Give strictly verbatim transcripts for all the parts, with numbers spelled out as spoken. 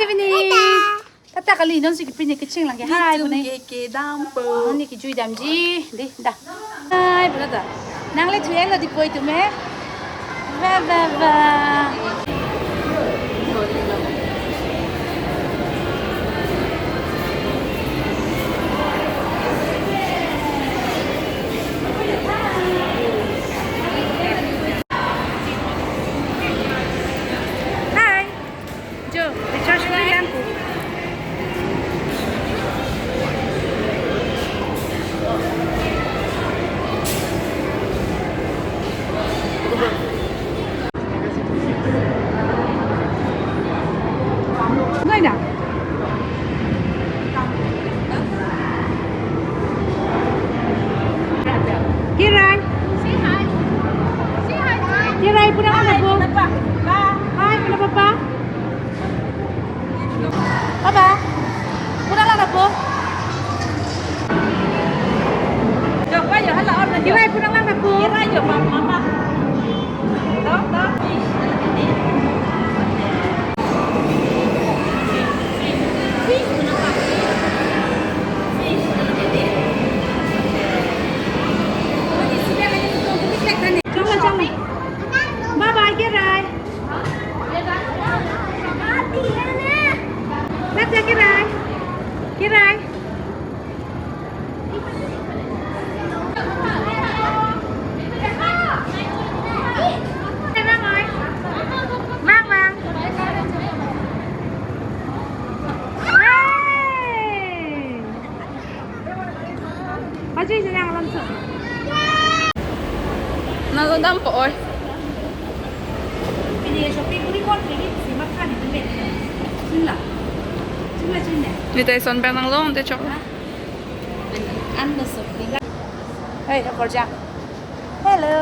Evening. Tata kali, non si kipine kecheng lang ke. Hai, itum bune. Ke kedam po. Oh, ne kejui damji. Dei, da. Hai, bune da. Nangle thuelo dei po itum, eh. Ba, ba, ba. Hai. Jo, recharge kuri lang ko. Ngai na. Kirai. Say hi. Say hi, hi. Kirai, pulang na po. Hi, pulang papa. Papa, pulang lang na po. Jo, pa, jo, hala, on na, jo. Kirai, pulang lang na po. Kirai, jo, pa, mama. Tok, tok, fish. Fish, fish, fish. Chalo, chalo. Bye bye, Kirai. Tata, Kirai. Kirai. Mang, mang. Hey. Aji, aji, yang langsung. Nalo dampo, oi. Pini shopping kuri kon, pini si makan itu deh. Sini lah. Sini lah, sini lah. Ni tai son pen nanglong te chok. Hah? Anda shopping. Hei, Korjang. Hello.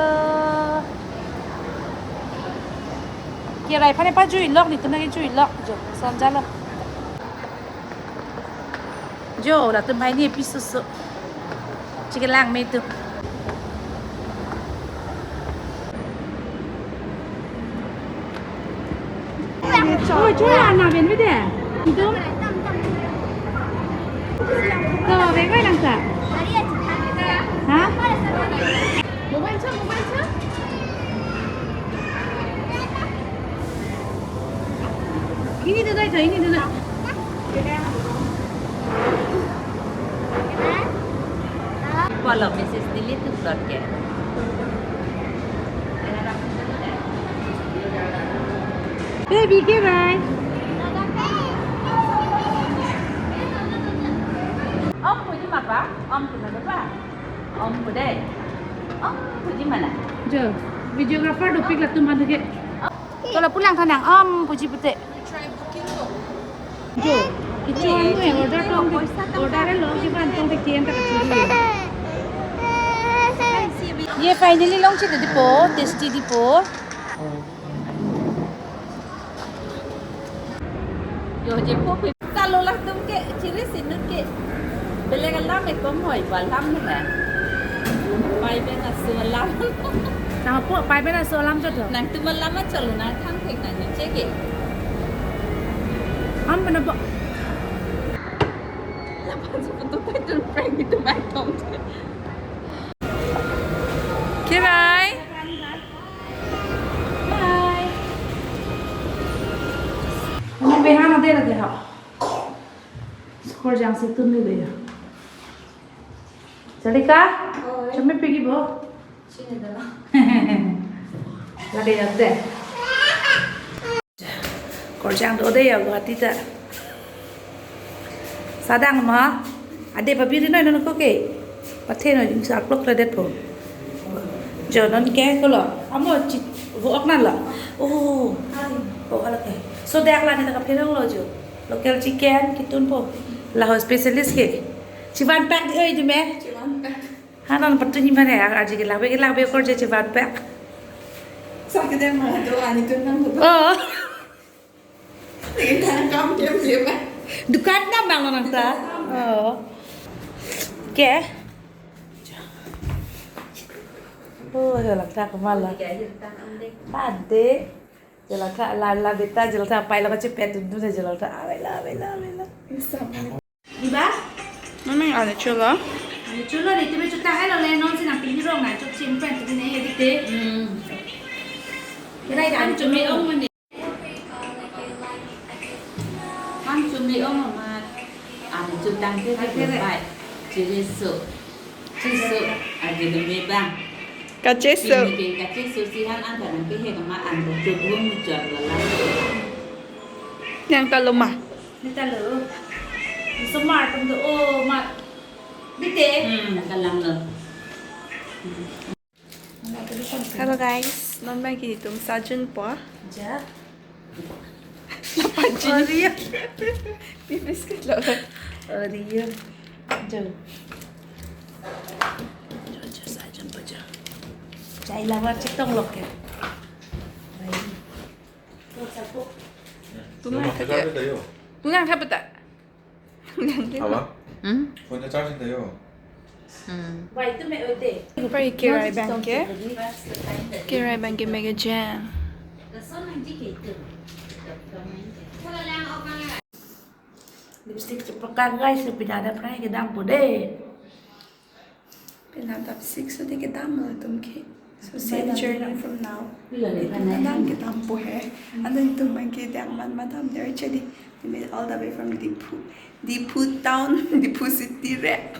Kirai aphan ne pajui lok, netum nangkejui lok. Jo, son jalo. Jo, latum banghini piso so. Chikelang me tu. Oh, chola na ben bede. Itu. Tuh, ben ko lang sa. Ha? Mobile cha, mobile cha. Ini dulu aja, ini dulu. Follow Missus Dilip to vlog ke. Baby, Kirai. Om puji mapa? Om puji mapa? Om puji. Om puji mana? Jo, videographer dopik latum madu ke. Tola pulang thanang, om puji pute. Jo, kichu anu eh, order tong, order lo, kiban tong te kien ta kachiri. Ye finally longsi dei po, tasty dei po. Jo, je po pe. Chalo latum ke, chiri sinut ke. Belek alam ekom hoi, balam ne. Pai ben aso alam. Tang po, pai ben aso alam chot lo. Nangtum alam chot lo, nang thang thek nang niche ke. Am pena po. Lapan sepetu pai tun prank itu bai tong. Kirai. Hi. Ini behan ada lagi ha. Skor jang si tun ni ya. Salika? Oi. Chame pegi bo? Sini dah. Lagi ya deh. Korjang do dei ya Guwahati ta. Sadang ma. Ade pabiri noi non ko ke. Pathe noi jing sa klok le det po. Jo non ke ko lo. Amo chi vo ok nan lo. Oh. Oh, hala ke. So dak la ne ta ka pherang lo jo. Local chicken kitun po. La ho specialist ke. Chivan pak di oi di me. Chivan pak. Hanan patu ni mane aji ke lagbe ke lagbe korje chivan pak. Sa ke dem ma do ani tun nang do. Oh. Lagi tanah kam dia beli apa? Dukan na bang nang ta. Oh. Ke? Oh, ya lak tak malah. Tadi. Jalata la la beta jalata pai lo kachepet dun dun jalata. Avela, avela, avela. Iba? Mami, ano chulo? Chulo ni tumi chuta hai lo le non si nang pini rong na chok chim pen tumi ne edite. Hmm. Rai dan chumi ong mani. Ang chumi ong amat. Ang chutang te te pai. Chiri so. Chiso. Agi demi bang. Kacheso. Chini ke kacheso si han ang kadang ke he kama ang chuk lum chor lala. Yang ta lo ma. Ni ta lo. Ni so mar tum do o mar. Dite. Hmm, kalang lo. Hello guys, non bang ke itum sajun po. Ja. Pajin. Ori. Pi biscuit lo. Ori. Jo. Jo, jo, sajun po jo. Chai lawar chetong lok ya. Tunang kata. Tunang kata. Tunang kata. Apa? Hmm? Phone charging tayo. Hmm. Wai tu me ode. Pai kirai bang ke. Kirai bang ke mega jang. Lipstick chepakak guys, pinada prai kedam po de. Pinada six so de kedam lo tum ke. So same journey from now. Itum kedam kedam po he. Ano itum bang ke dang man madam der chedi. All the way from Diphu. Diphu town, Diphu city re.